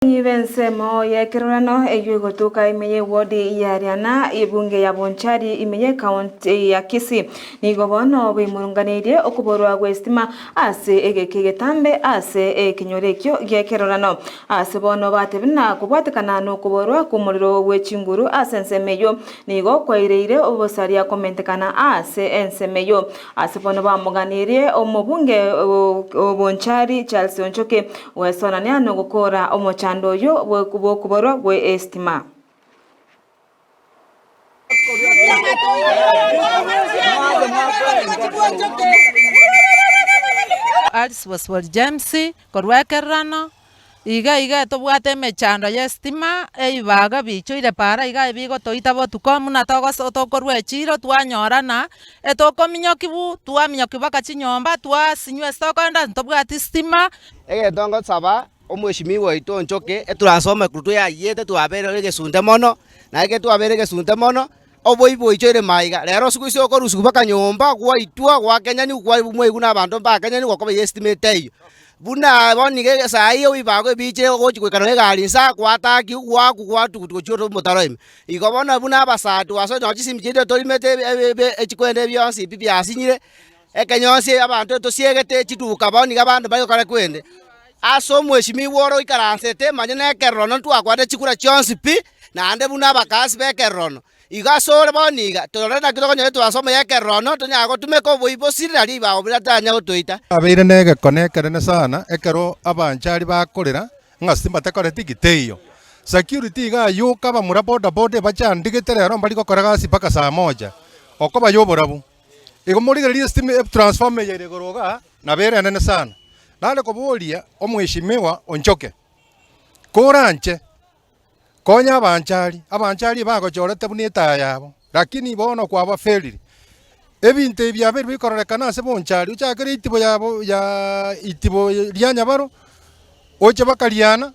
Abamenyi b'ensemo y'ekerorano eyio egotuka ime y'ewodi ya Riana, ebunge ya Bonchari ime y'ekaunti ya Kisii nigo bono baimurunganeirie okoborwa gw'esitima ase egeka egetambe ase ekenyoro ekio gi'ekerorano. Ase bono batebire na kobwatekana nokoborwa kw'omorero bwe chinguru ase ensemo eyio nigo kwaireire obosaria komentekana ase ensemo eyio. Ase bono bamoganirie omobunge o Bonchari Charles Onchoke Gwesonania nogokoora omochando oyio bw'okoborwa gw'esitima. Alice Bosibori James, korwa ekererano, Iga iga tobwate emechando y'esitima, ebibaga biichoire para iga ebigotoita botuko buna togoso tokorwa echiro twanyorana, etokominyokiwu, twaminyokiwa mpaka chinyomba, twasinywa ase tokoenda ntobwati sitima. Egento ngosaba omweshimiwa oito onchoke, etransformer korwa twayayiete twabeire egesunte mono, na ekero twabeire egesunte mono, oboibi boichoire maiga. Rero siku ase okorusiwa mpaka nyomba, gwaitwa, gwakenyaniwa, kwaigwa na abanto mbakenyaniwa gokoba ya estima etaiyo. Buna bono iga esaa eye oibago ebichire ogochi goika nonya egari nsa, gwatakiwa, gwakwa, gwatugutwa gochia ore omotaro ime. Igo bono buna abasae twasoete nonya chisimi chiaito torimete ebe echikwenda ebionsi pi biasinyire, Ekenyonsi abanto tosiegete chiduka bono nigo abanto bare gokora kwende. Ase omweshimiwa ore oikaransete manya nekerorono ntwakwanete chikura chionsi pi, naende buna abakasi b'ekerorono. Igo ase ore bono iga, torore naki tokonyora etwasomo y'ekerorono tonyare gotumeka oboibosi nario ribago biria tanya gotoita. Abeire negekone ekenene sana ekero abanchari bakorera ng'a simba tekoreti ki? Teiyo. Security iga ayoka abamura bodaboda ebachandigete rero mbari gokora gasi mpaka saa moja, okoba yoborabu. Igo morigererie estima etransformer eye ere igoro igaa, nabo ere enene sana. Nare koboria omweshimiwa onchoke, koranche konya abanchari, abanchari bagochorete buna etaya yabo, lakini bono kwabafailire. Ebinto ebi biabeire bikororekana ase bonchari, ochakere itibo yabo ya itibo ria nyabaro, oche bakariana.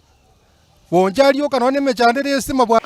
Bonchari oka nonya nemechando ere estima bwa.